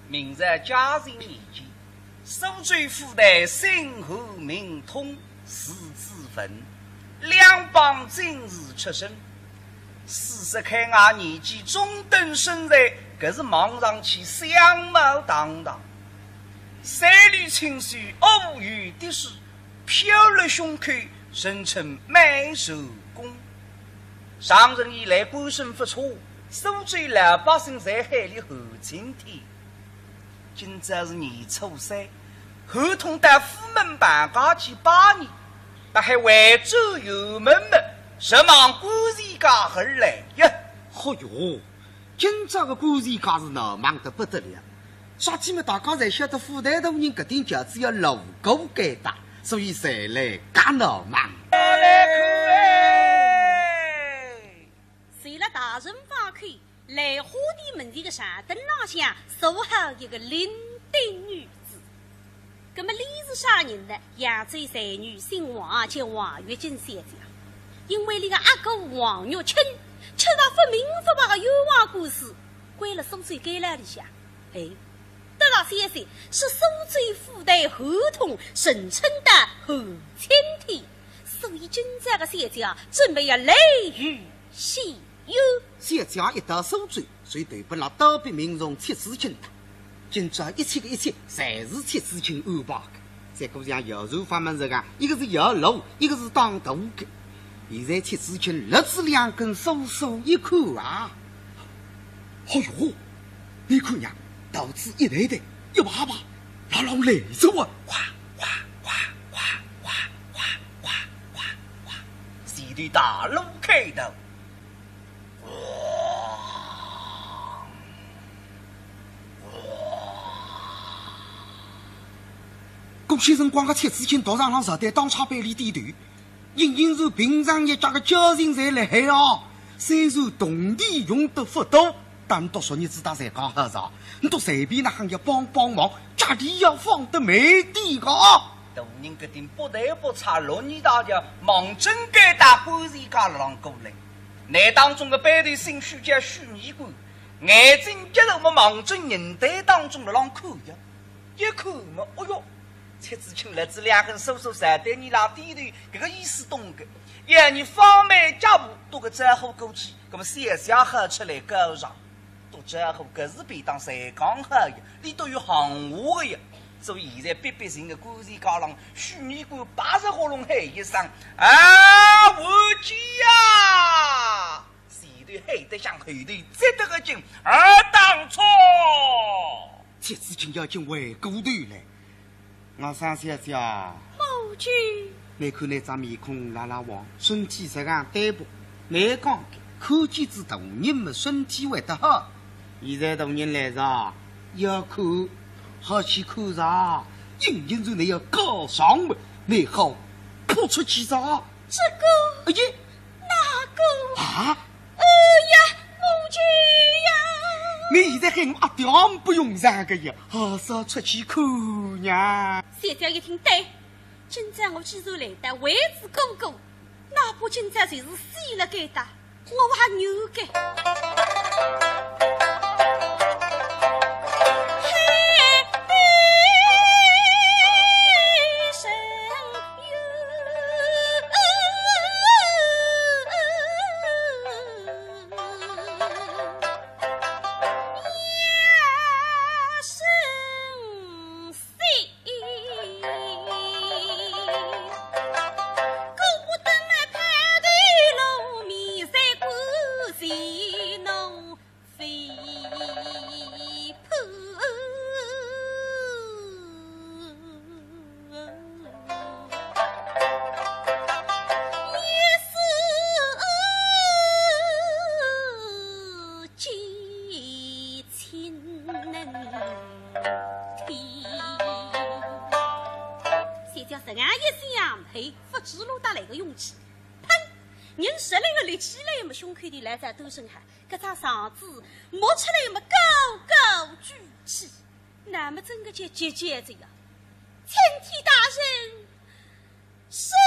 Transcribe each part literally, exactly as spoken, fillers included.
明朝嘉靖年间，苏州府台姓韩名通，字子文，两榜进士出身。四十开外年纪，中等身材，搿是望上去相貌堂堂。三绺青丝，乌油滴水，飘勒胸口，人称满手功。长远以来，官声不错，苏州老百姓侪喊俚韩青天。 今朝是年初三，韩通到府门旁边去拜年，搭还回转衙门么，直望官人家而来呀。嚯哟，今朝个官人家是闹忙得不得了。啥体么，大家侪晓得府台大人搿顶轿子要路过该搭，所以侪来轧闹忙。来看哎！随了大人房口， 来花店门前个长凳浪向坐好一个伶仃女子。葛么俚是啥人呢？扬州才女，姓王，叫王月金小姐。因为俚个阿哥王玉清吃着勿明勿白个冤枉官司，关了苏州监牢里向。哎，得着消息是苏州府台韩通，人称得韩青天，所以今朝个小姐准备要来与 相邀。小姐一到苏州，就投奔了倒笔名从戚子清搭。今朝一切个一切，侪是戚子清安排个。再过像摇船法门实梗，一个是摇橹，一个是打渡个。现在戚子清勒仔两根索索一看啊，哎哟，你看呀，渡子一台台，一排排，牢牢来着啊！哗哗哗哗哗哗哗哗哗哗，前头大路开道。 搿歇辰光个戚子清独上浪实在当差拨俚点头，隐隐然平常日脚个交情侪辣海哦。虽然铜钿用得勿多，但倷笃昨日子搭侪讲好哉，倷笃随便哪亨要帮帮忙，脚底要放得慢点个。大人搿点不对不差，六二大轿望准该搭官人家浪过来。 那当中个班头姓许，叫许尼姑，眼睛一路么望准人堆当中勒浪看呀，一看么，哦哟，戚子清勒仔两根索索在对俚拉点头，搿个意思懂个。要俚放慢脚步，踱个招呼过去，葛么小姐好出来告状。 都招呼，搿是便当侪讲好呀，里头有行话个呀。所以现在逼逼人个官人家浪，许尼姑拔着喉咙喊一声：“啊，我姐呀！”前头喊得响，后头接得个紧，啊，当差。戚子清要紧回过头来， 我说小姐啊，母亲。倷看倷张面孔蜡蜡黄，身体实梗单薄，倷讲个，看见仔大人么身体会得好。现在大人来哉，要看，好去看哉，硬硬是倷要告状么，倷好扑出去哉。这个，哎呀，那个，啊？ 哎呀，母亲呀！倷现在喊我阿爹也勿用场个呀，还是要出去看呀。小姐一听，对，今朝我既然来得为仔哥哥，哪怕今朝就是死勒该搭，我也愿个。嘿，嘿，嘿。 小姐实梗一想，嘿，勿知路搭来个勇气。 砰！人实梗立起来么，胸口里来仔多声喊，搿只状子摸出来么，高高举起，那么真个叫急急哉呀！青天大人，圣旨！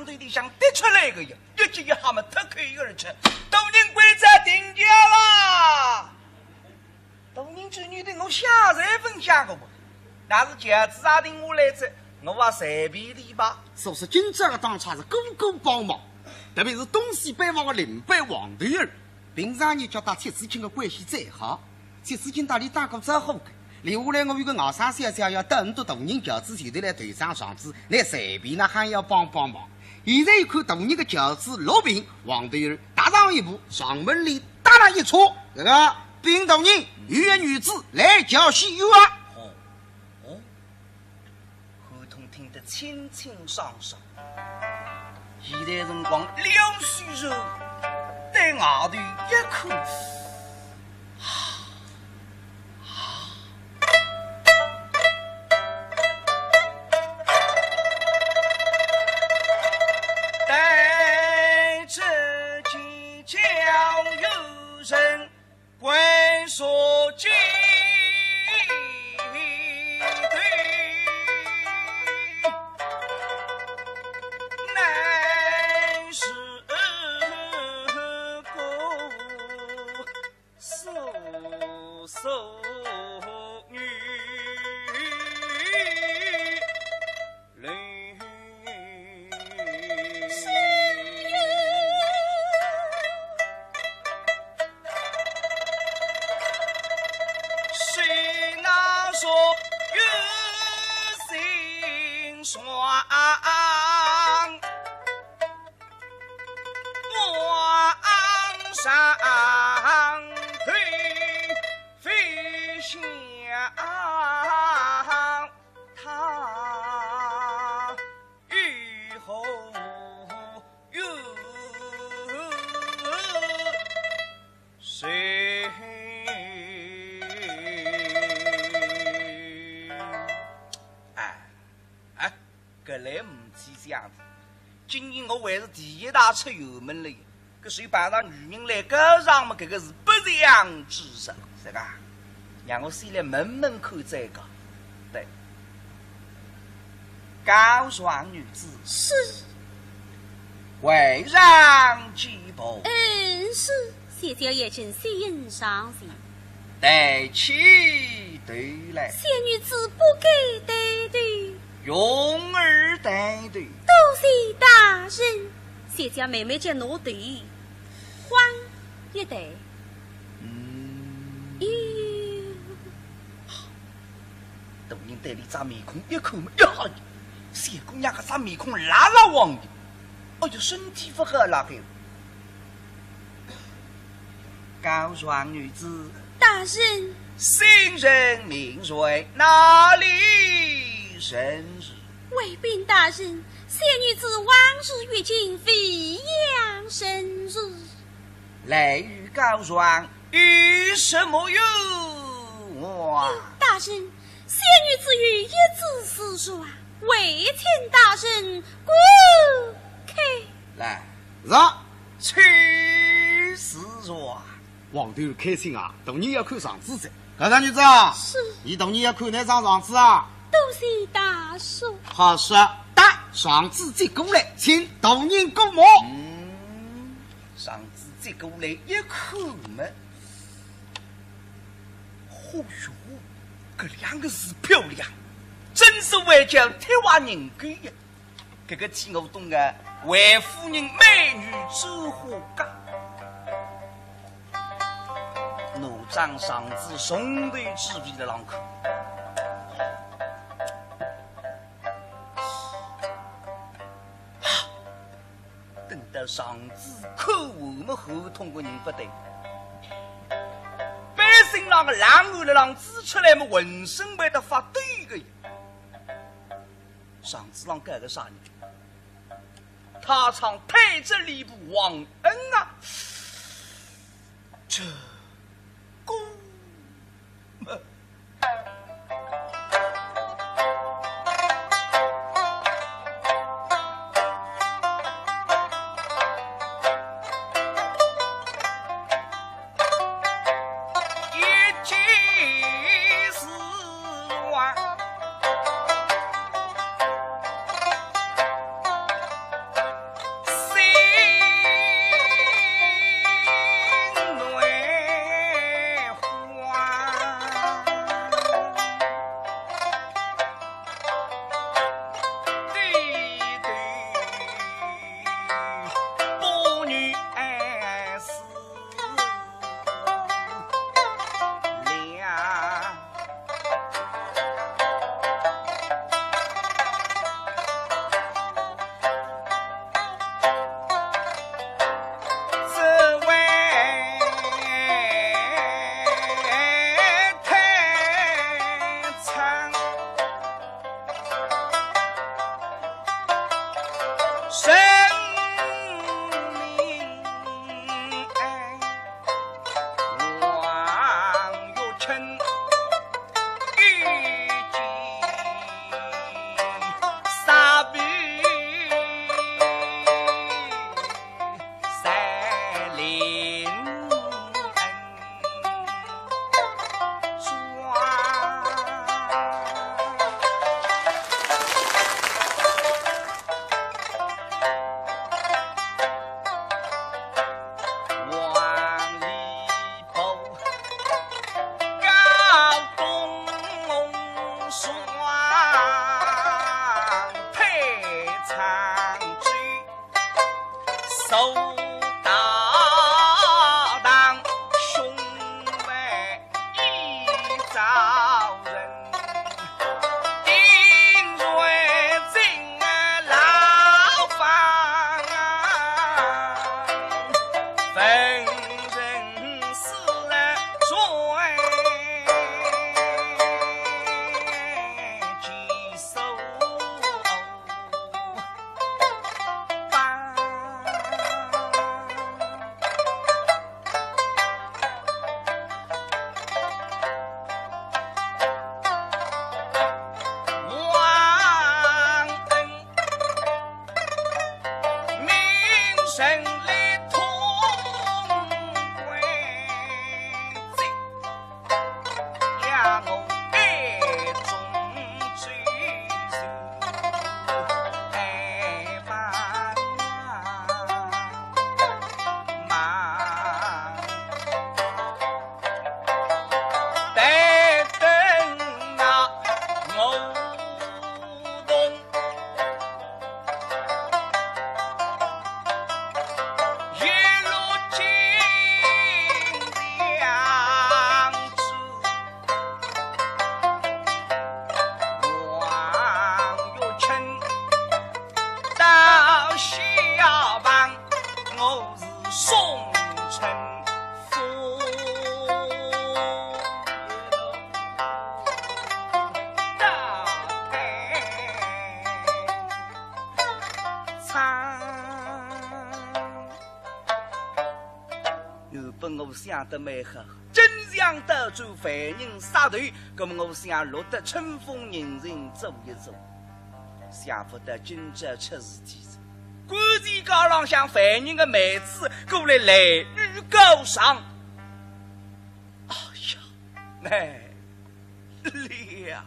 对里向跌出来个呀，一记一吓么脱口而出，大人，官差停轿啦！大人，这女的我下才分享个嘛，那是轿子啊停下来着，我啊随便哩吧。所以今朝个当差是个个帮忙，特别是东西班房个领班王头儿，平常日脚搭戚思清个关系再好， 戚思清搭俚打过招呼个，留下来我有个外甥小姐要到倷笃大人轿子前头来投张状子，倷随便哪哼要帮帮忙。现在一看大人个轿子落平，王头儿踏上一步，上门里搭了一车，这个禀大人，有一女子来轿西游啊。哦，哦， 侯通听得清清爽爽。现在辰光撩须着，对外头一看，啊，啊，待这街角有人 关说金对，乃是个素素女。 谁那说有心酸，往上推，飞向 他以后有谁？哎，哎，搿来唔去想的，今年我还是第一趟出远门了。 搿所以碰着女人来告状嘛，搿个是不祥之兆，是吧？让我先来问问看再讲。对，告状女子。是。跪上几步。嗯，是。小姐有请先上前。抬起头来。小女子不敢抬头。容儿抬头。多谢大人。 小姐慢慢叫拿头，晃一抬。嗯。咦，大人对俚张面孔一看嘛，呀，小姑娘搿张面孔蜡蜡黄的，哎哟，身体勿好啦该。告状女子。大人。姓甚名谁，哪里人氏？ 回禀大人，小女子往日与君未央人氏。来与告状有什么用啊？大人，小女子有一纸私状，未请大人观看。来，上，取私状。 王头开心啊，大人要看状子哉。告状女子啊，是。伲大人要看哪张状子啊？多谢大叔。好说，搭状子接过来，请大人过目。嗯，状子接过来一看嘛，嚯哟，搿两个字漂亮，真是会叫铁画银钩呀。 搿个天我懂个，为夫人美女周华家。拿张状子从头至尾辣浪看。等到状子看完么，侯通个人勿对，背心浪个冷汗辣浪滋出来么，浑身会得发抖个呀。 状子浪盖个啥人？他唱配这礼部王恩啊，这个么。大堂兄妹一遭人，定罪进牢房啊，分人死罪及收。 原本我想得蛮好，真想到做犯人杀头，那么我想落得春风人情做一做。想不到今朝出事体哉，关前街浪向犯人的妹子过来来女告状。哎呀，难 了。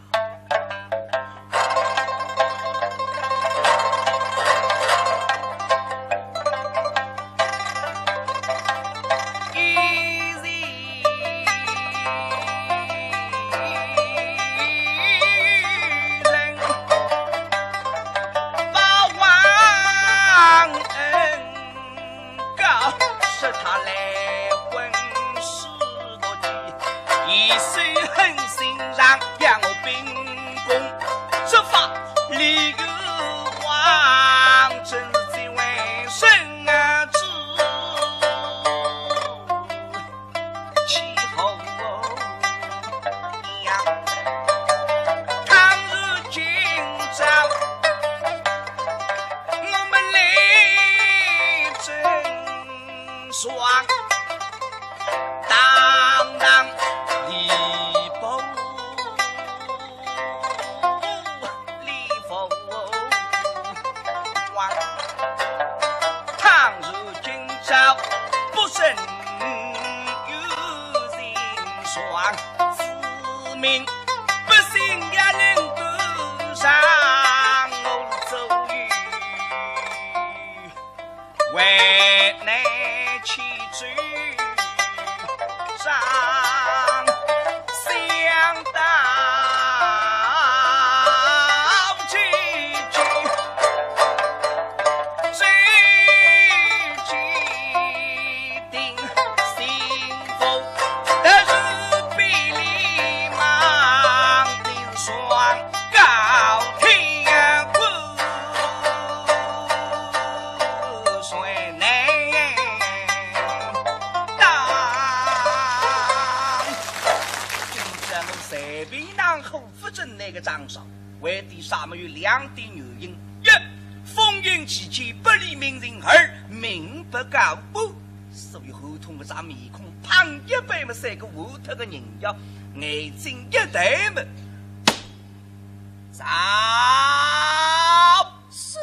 告，说他来婚事多急，一手狠心让杨我秉公执法，李玉王真是最为人啊之气候呀。倘若今朝我们来争 双，当当礼不礼不王。倘若今朝不胜有人双，子民百姓也能够上我左右。 为难其主张，想到这句，这句定心腹，但是比你忙定双。 高天官谁能当？今朝我随便哪哼勿准拿个张爽，为的啥么有两点原因：一，封印期间不理民情；二，民不告官。所以侯通搿张面孔，嘭一摆么三个乌脱个人呀，眼睛一抬么 走！是。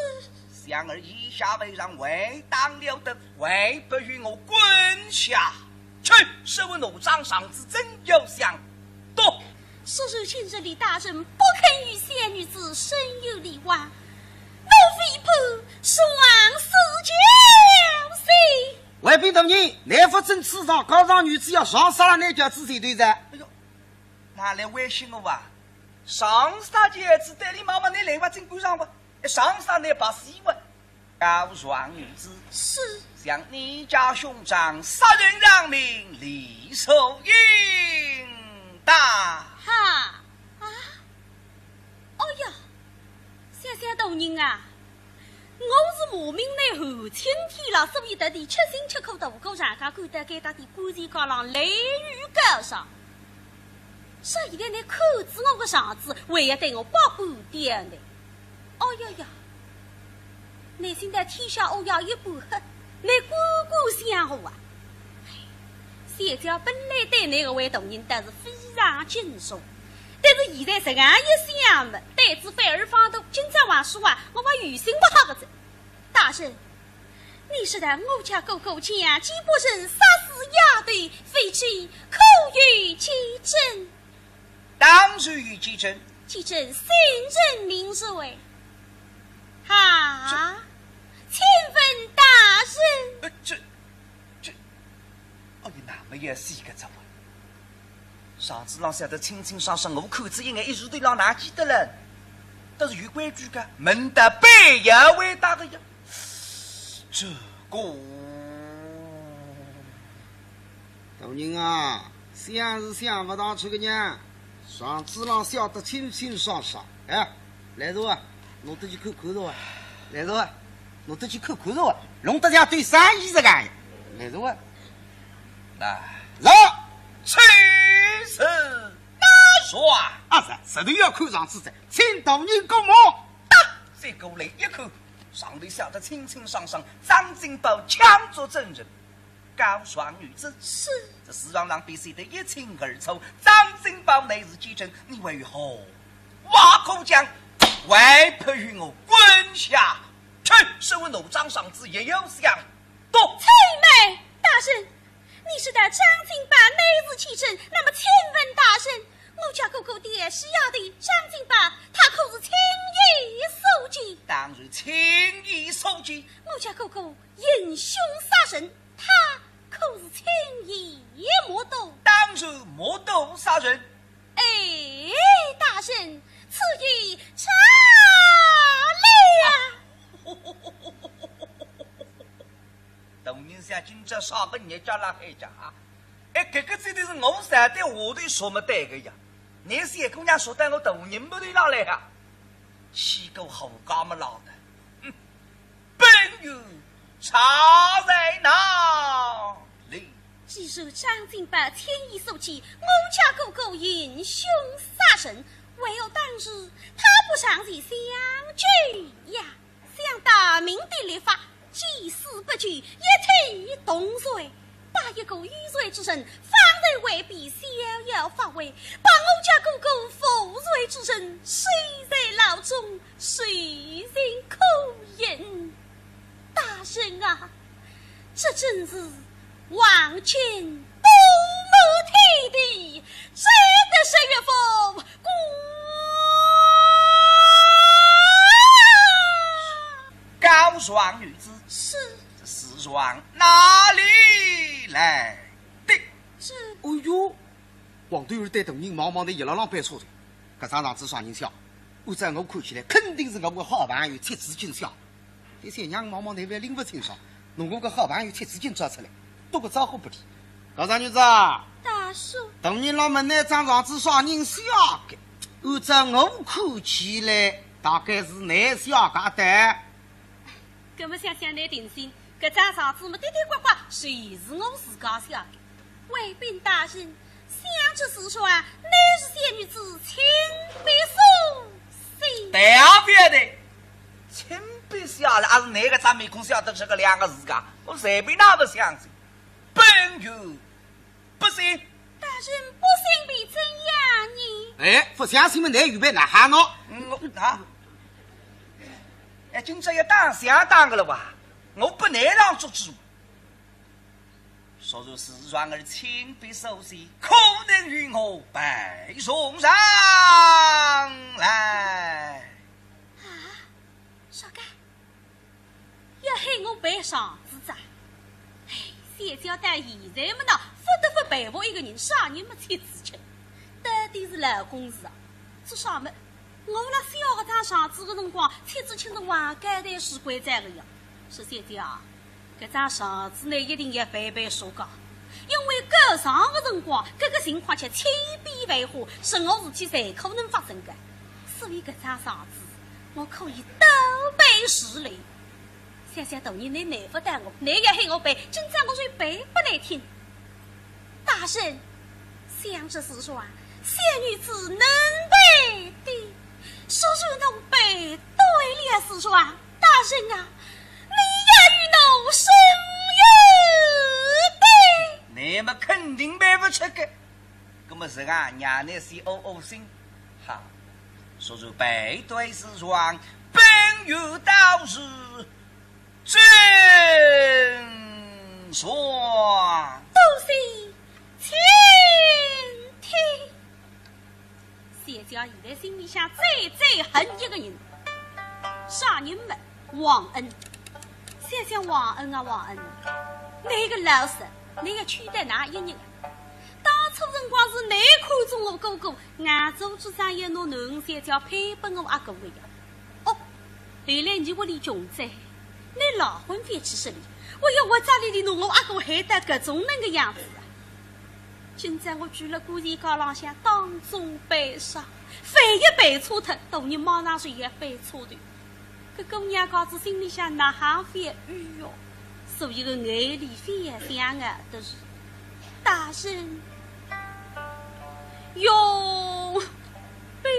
想儿以下为上，为当了得，还不与我滚下去！说完，怒张上子真要想夺。是，如今这李大人不肯与小女子生有礼望，我非不双手交谢。回禀大人，倷勿准刺杀，告状女子要撞杀了倷，叫仔细对哉。哎呦，哪来威胁我啊？ 上山去子对俚妈妈，倷来勿准赶上我，上山倷白死我。告状女子。是。想你家兄长杀人偿命，理所应当。哈？啊？哦呀，想想大人啊，我是慕名来寒青天了，所以特地吃辛吃苦，渡过长江，赶到该搭的观前街浪来与告状。 说现在倷看仔我个状子，还要对我百般刁难。哦呀呀，倷现在天下乌鸦一般黑，倷敢敢想我啊？哎，小姐本来对倷搿位大人倒是非常敬重，但是现在实梗一想嘛，胆子反而放大，今朝还说话，我还有心不好个哉。大人， 你说的我家哥哥强奸不成，杀死丫头，非奸，可有其证？当然有其证。其证，信人明说。啊？请问大人。呃，这，这，哦，你那么也是一个怎么？ 状子浪写得清清爽爽，我看仔一眼，一时头浪哪记得了？但是有规矩个，问得背要回答个呀。这个，大人啊，想是想勿大出个呀，状子浪写得清清爽爽，哎，来着啊，侬得去看看着啊，来着啊，侬得去看看着啊，弄得像对生意实梗呀，来着啊。 来，来，此事哪桩？啊，是，实头要看状子哉，请大人过目。打，接过来一看，上头写得清清爽爽，张金宝抢做证人，告状女子。是。这事状上边写得一清二楚，张金宝乃是奸臣，你为何话可讲？还不与我滚下去！说完，拿张状子也要相 读。且慢，大人，你说的张金宝乃是奸臣，那么请问大人，我家哥哥调戏丫头张金宝，他可是亲眼所见？当然亲眼所见。我家哥哥行凶杀人，他可是亲眼目睹？当然目睹杀人。哎，大人，此言差了。 大人想今朝啥个日脚辣海家啊？哎，搿个指定是我站在下头说么对个呀。倷小姑娘说得我大人不对了来啊，气个好家么老的。嗯，本有差在哪里？既然张金宝亲眼所见，我家哥哥行凶杀人，为何当时他不上前相救呀？ 想大明的律法，既死不救，一体同罪。把一个有罪之人放在外边逍遥法外，把我家哥哥无罪之人收在牢中，受尽酷刑。大人啊，这真是 王权布满天地，只得十月佛光。告状女子。是。这事状哪里来的？这……哎哟，黄头儿对大人望望，伊一勒浪摆错哉。搿张状子啥人写？按照我看起来，肯定是我个好朋友戚子敬写。 这些娘望望，倷还拎勿清爽，拿我个好朋友戚子敬抓出来，多个招呼不理。告状女子啊，大叔。大人浪问倷张状子啥人写个？按照我看起来，大概是倷写个对。搿么想想倷定心，搿张状子么的的刮刮，侪是我自家写个。 回禀大人，想这事状，乃是小女子亲笔所写。对啊，别的，亲笔写的，还是倷个张面孔写得出个两个字噶？我随便哪个相信。本有不信。大人不信便怎样呢？哎，不相信么，倷预备哪哈喏？嗯，我，啊？哎，今朝要打相打个了哇？我不能让做主。 说如此，然而亲笔手写，可能与我拜重上来。啊，啥个？要喊我拜状子哉？哎，小姐到现在么呢，勿得勿佩服一个人，啥人么戚子敬，到底是老公事啊。做啥么？我辣写搿张状子个辰光，戚子敬是横交代书馆长个呀。是小姐啊，搿张状子呢一定要翻翻书讲，因为告状的辰光，搿个情况却千变万化，任何事体侪可能发生的。所以搿张状子，我可以倒背如流。想想大人，你难勿倒我，你要喊我背，今朝我就背拨你听。大人，想这诗状，小女子能背的，说是我背对了诗状，大人啊，你要与我伸冤的。你们肯定背不出个，那么这个娘娘是哦哦心，好，说是背对诗状，本有道是真状。多谢请听。 小姐现在心里向最最恨一个人，啥人么？王恩。想想王恩啊，王恩，你个老实，你要去得哪一日啊？当初辰光是你看中我哥哥，俺做主张要拿囡恩小姐配拨我阿哥个呀。哦，后来你屋里穷哉，你老婚夫去势利，我要我家里的侬我阿哥害得搿种能个样子啊！今朝我跪了姑爷高浪向当众赔上，万一赔错脱，大人马上就要翻车的。搿姑娘家子心里向哪哈发语哟？所以个眼泪飞也想啊，都是大人。 永别。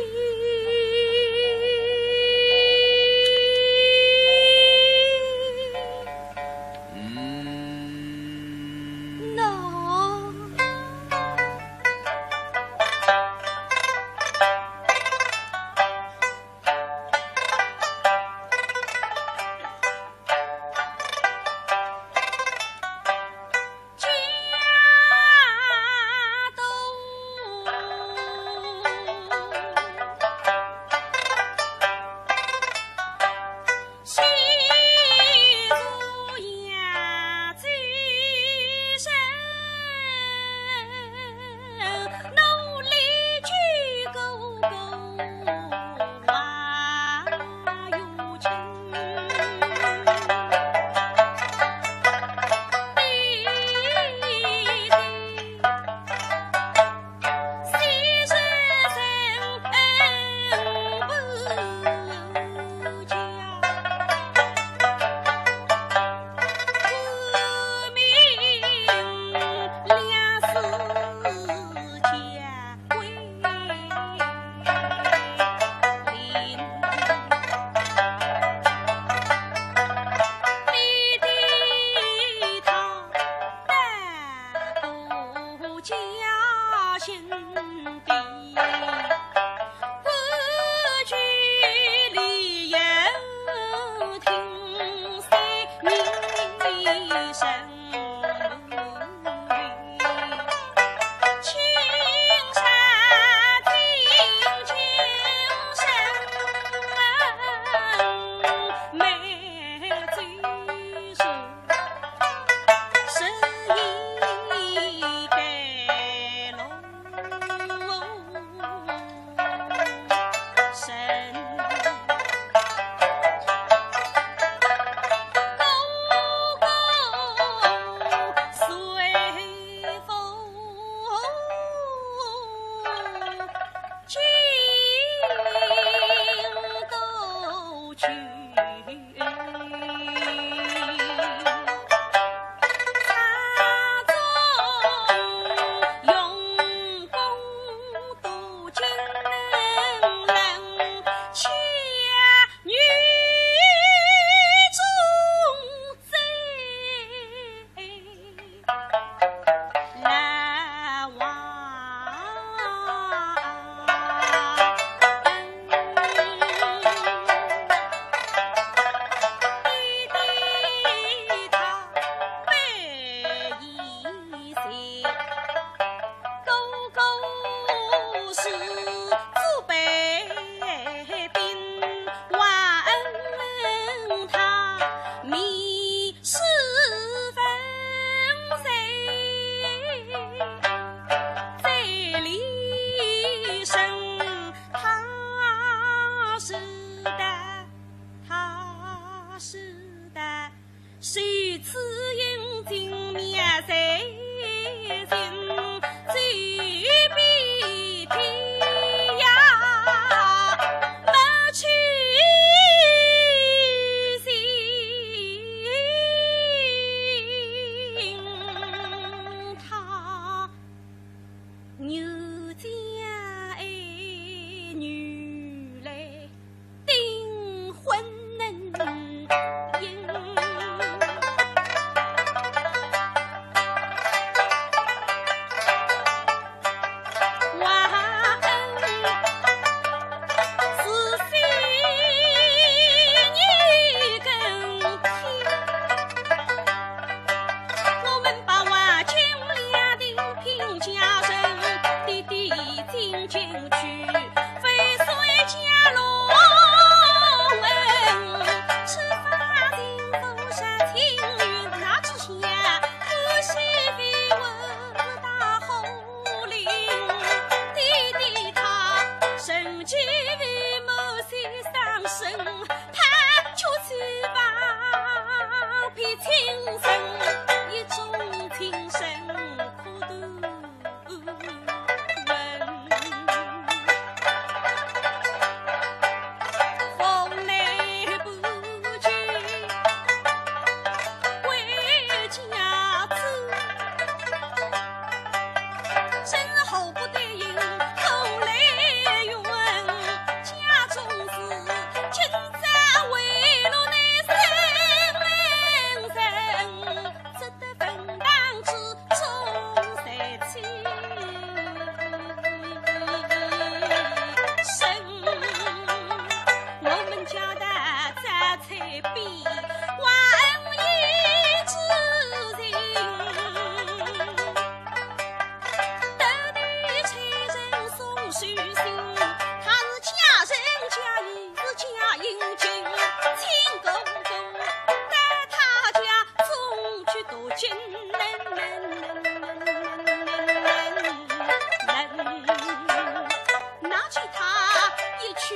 拿起它一曲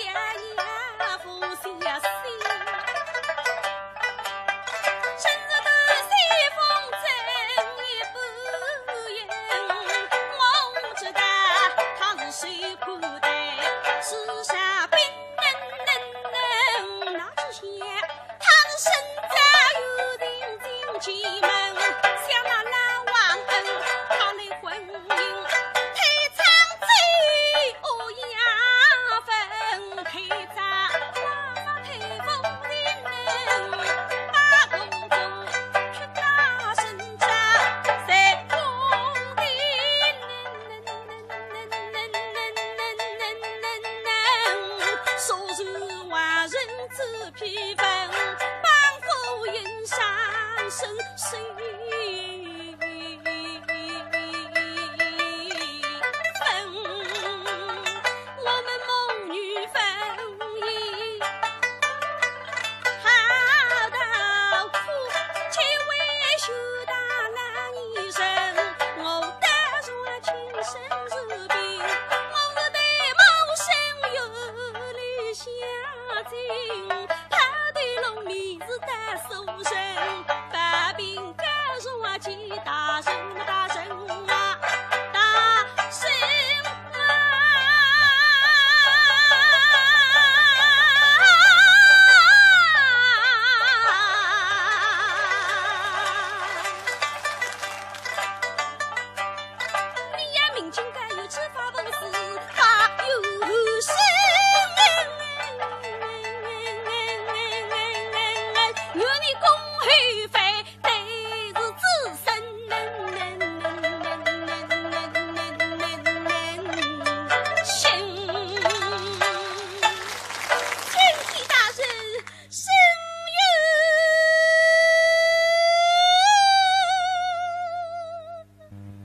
呀呀，风呀西。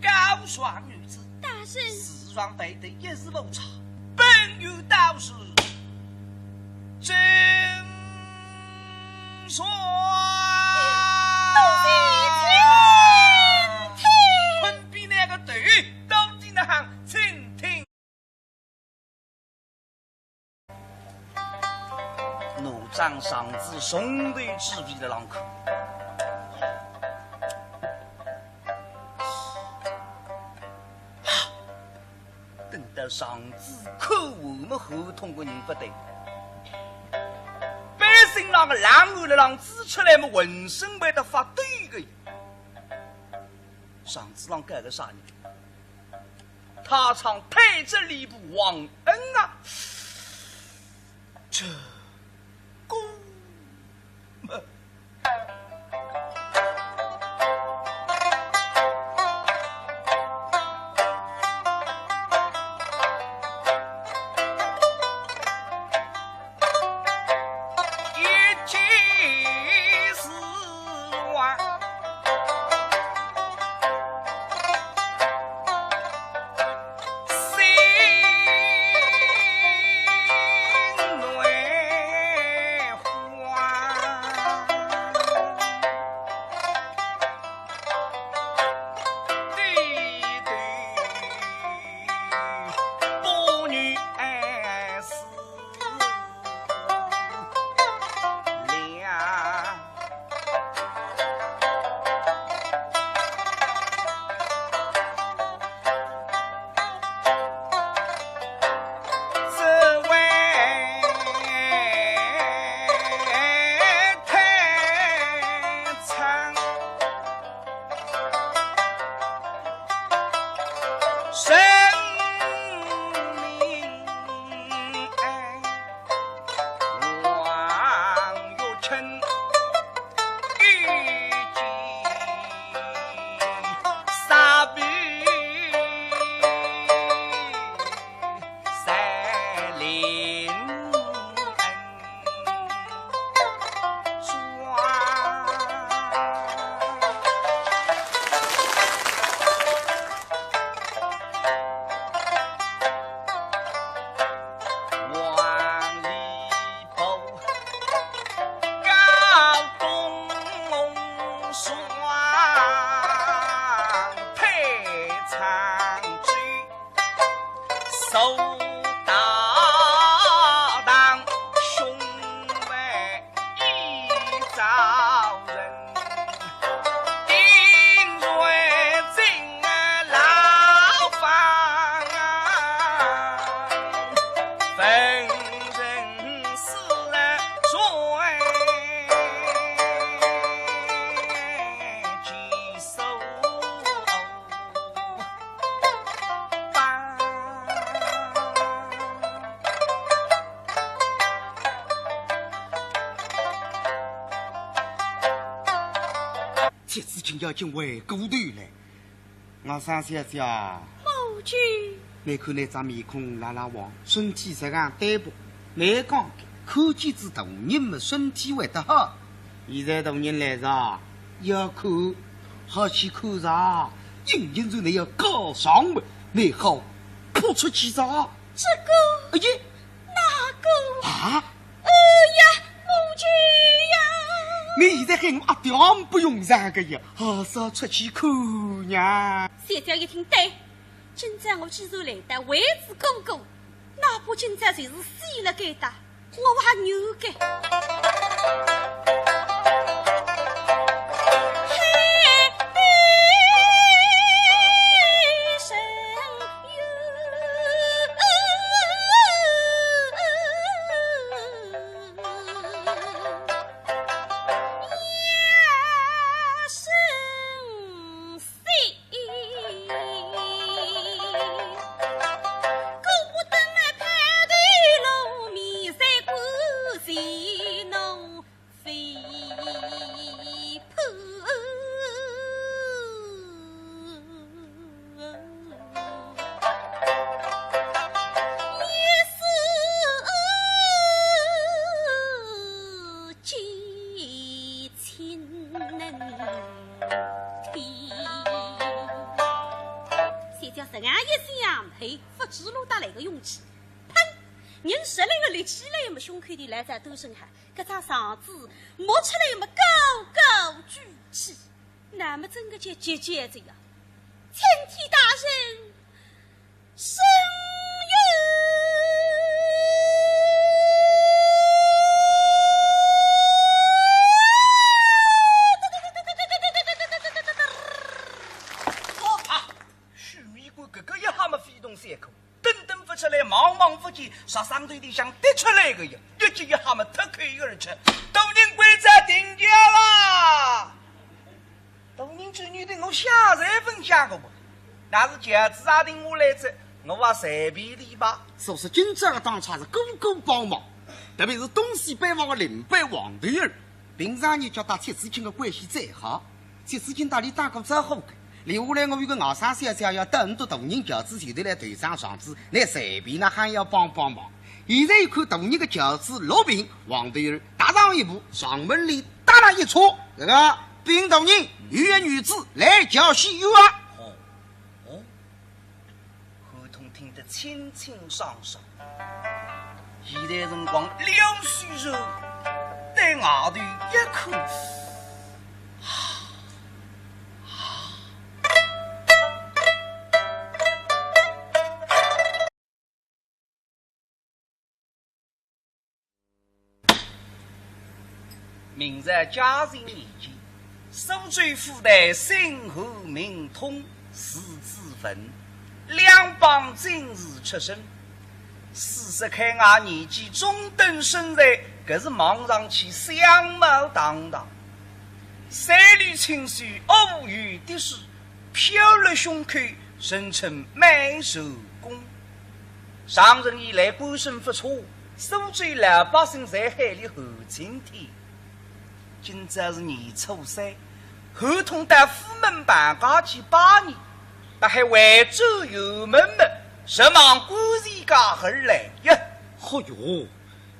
告状女子，大人。时常背的一字不差，本院道士真爽。混比那个头，到底哪哼？请听。 奴将状子从头至尾的浪看。等到状子看完么，后头个人勿对。百姓浪个浪看了浪子出来么，浑身会得发抖个。状子浪改个啥人？ 他唱配这礼部王恩啊，这个么。这次竟要紧回过头来。我说小姐啊，母亲。你看你张面孔蜡蜡黄，身体实梗单薄，难讲看见仔大人么身体会得好。现在大人来哉，要看，好去看哉，硬硬是你要告状么，你好扑出去哉。这个，哎呀，那个，啊？ 哎呀，母亲呀！你现在喊我阿爹也不用上个呀，还是要出去看呀。小姐一听，对，今朝我既然来到为仔哥哥，那不今朝就是死了该搭，我还有个。小姐实梗一想，嘿，勿知哪搭来个勇气。砰！人实梗立起来么，胸口头来只抖声哈，搿只状子摸出来么，高高举起。那么真个叫急急哉呀！青天大人，圣啊，许米官搿个一吓么非同小可， 顿顿勿出来，望望勿见，啥上头里向跌出来个呀，一记一吓么脱口而出：大人，关照停轿啦！大人，这女的我想侪勿想个么，那是轿子也停下来哉，我也随便哩吧。所以今朝个当差是个个帮忙，特别是东西班房个领班王头儿，平常日脚搭戚子清个关系再好， 戚子清搭俚打过招呼个，留下来我有个外甥小姐要等到大人轿子前头来投张状子，倷随便哪哼要帮帮忙。现在一看大人个轿子落平，王头儿踏上一步，上门里搭了一车，搿个禀大人，有一女子来轿西游啊。哦，哦。 侯通听得清清爽爽。现在辰光撩须手，对外头一看，啊，啊。 明朝嘉靖年间，苏州府台信侯明通字子文，两榜进士出身。四十开外年纪中等身材，搿是望上去相貌堂堂。三绺青丝，乌油滴水， 飘勒胸口，人称满手弓。常人以来官声不错，苏州老百姓侪喊俚侯青天。今朝是年初三，侯通到府门办家去拜年，搭还回转辕门么，直望观前街而来呀。嚯哟，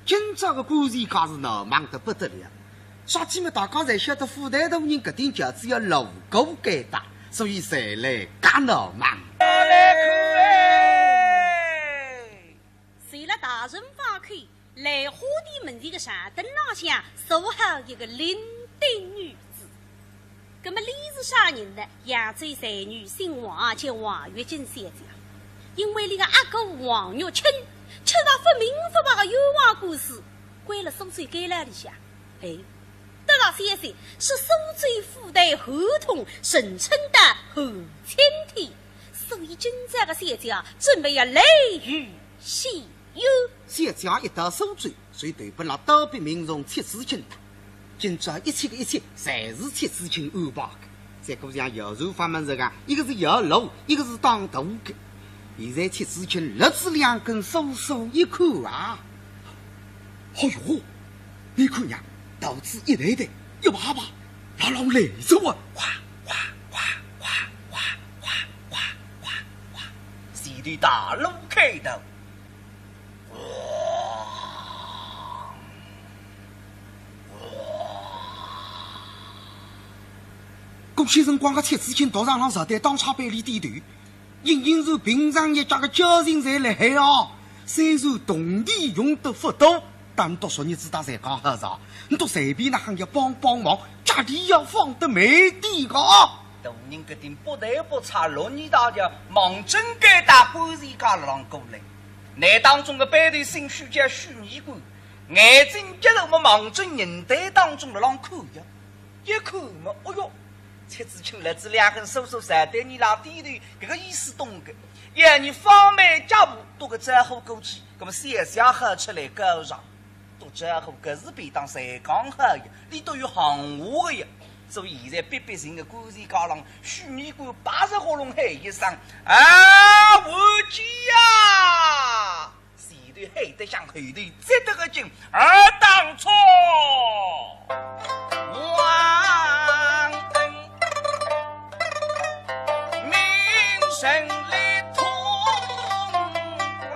今朝个观前街是闹猛得不得了，啥体么大家侪晓得府台大人搿顶轿子要路过该搭，所以侪来介闹猛。谁料大人勿开，来花店门前个长凳浪向坐好一个伶仃女子。那么俚是啥人呢？扬州才女姓王，叫王月金小姐。因为俚个阿哥王玉清，吃了勿明勿白个冤枉官司，关了苏州监牢里向。哎，得到消息，是苏州府台合同，陈称的后青天，所以今朝个小姐啊，准备要来与 谢谢。小姐一到苏州，就投奔了倒逼民众戚自清搭。今朝一切个一切，侪是戚自清安排个。再加上姚传发么是讲，一个是摇路，一个是打赌个。现在戚自清勒仔两根手手一看啊，哎哟，你看呀，肚子一抬抬，一爬爬，老老来哉啊！哗哗哗哗哗哗哗哗哗，前头大路开道。 搿歇辰光个戚自清独上浪实在当差拨俚点头，隐隐然平常日脚个交情侪辣海哦。虽然铜钿用得勿多，但笃昨日子搭侪讲好哉，你笃随便哪亨要帮帮忙，脚钿要放得慢点个。大人搿点不对不差，落你大家忙真该搭官司家浪过来。 那当中个班头姓许叫许米官，眼睛一路么望准人堆当中辣浪看呀。一看么，哦哟，戚自清勒仔两根手手在对俚拉点头，搿个意思懂个。要你放慢脚步，笃个招呼过去，搿么小姐好出来告状。 笃招呼，搿是便当侪讲好呀，俚笃有行话个呀。所以现在逼逼寻个官司家浪，许米官板着喉咙喊一声：“啊，王姐呀！”前头喊得响，后头接得个紧，啊，当初王恩名声里通关。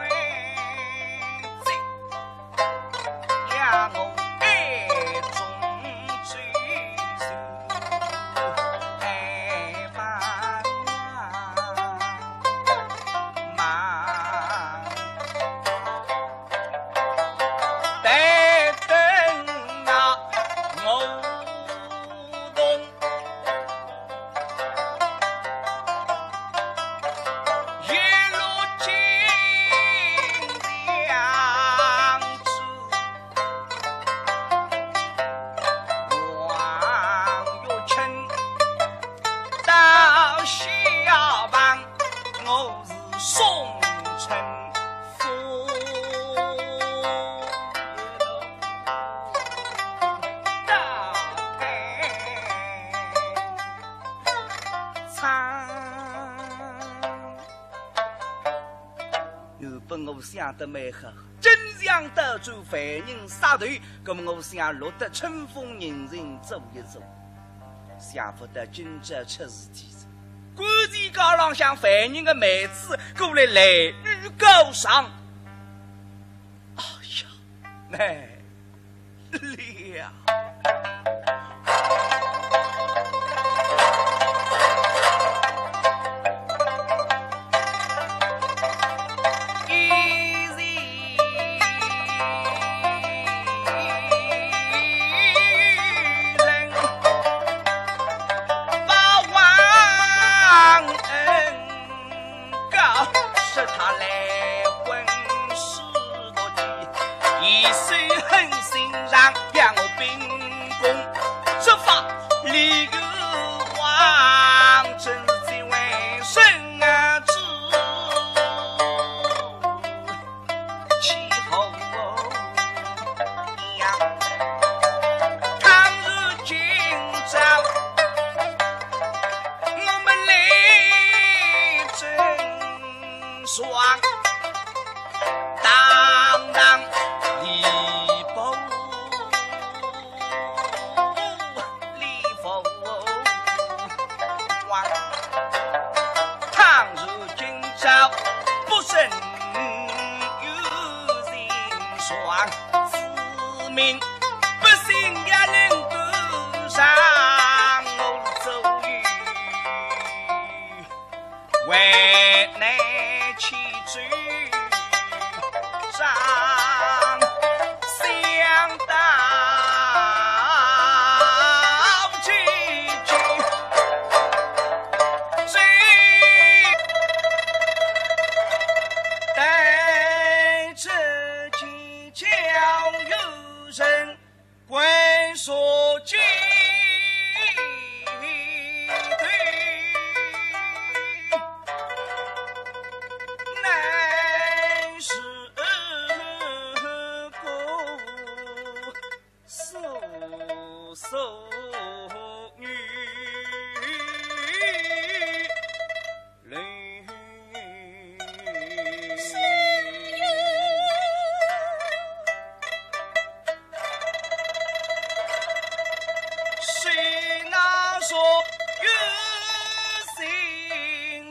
原本我想得蛮好，真想得罪犯人杀头，葛么我想落得春风人情做一做。想不到今朝出事体哉，官司家浪向犯人个妹子过来来与告状。哎呀， 了。告说他来混世毒计，一手狠心让我秉公执法，理由王真是最为人知。 气候呀，倘若今朝我们来争双，当然理不 理不枉。倘若今朝不慎有人撞，子民百姓也能够让我走运。 为难其主张，想到几句。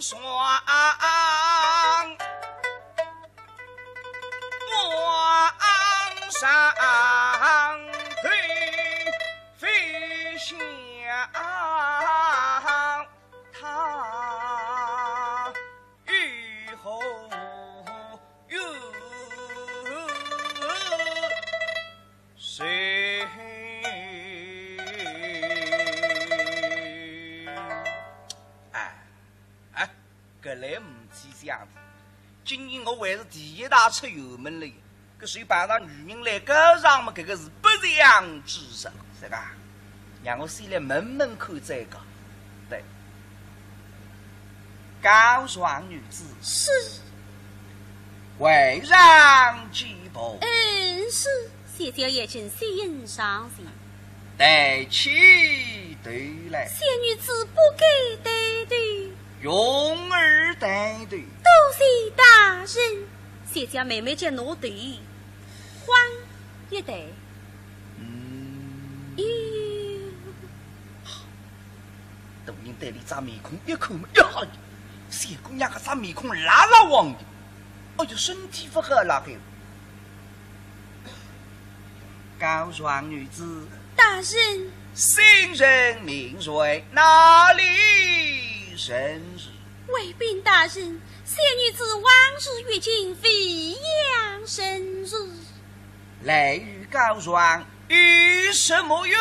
双，往上头飞向他。 与后有谁？哎，哎，搿来唔去想的，今年我还是第一趟出远门了。 搿所以碰着女人来告状嘛，搿个是不祥之兆，是吧？让我先来问问看再讲。对，告状女子，是。跪上几步，嗯，是。小姐也请先上前。抬起头来，小女子不敢抬头。容儿抬头。多谢大人。小姐慢慢叫拿头 晃一抬。嗯。哟，大人对俚张面孔一看嘛，呀，小姑娘搿张面孔蜡蜡黄的，哎哟，身体勿好了该。告状女子，大人。姓甚名谁，哪里人氏？ 回禀大人，小女子往日与亲惠阳人氏。来与告状有什么用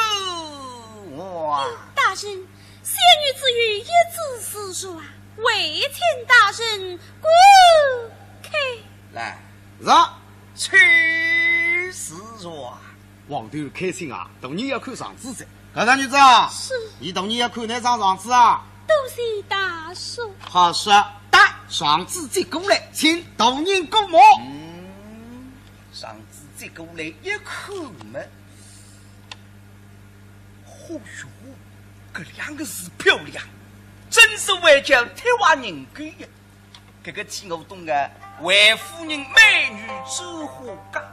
啊？大人，小女子有一纸书状，还请大人观看。来，上，取书状。 王头开心啊，大人要看状子哉。告状女子啊，是。伲大人要看哪张状子啊？多谢大叔。好说，带状子接过来，请大人过目。嗯，状子接过来一看嘛，嚯哟，搿两个字漂亮，真是会叫铁画银钩呀。 搿个天我懂个，为夫人美女周华家，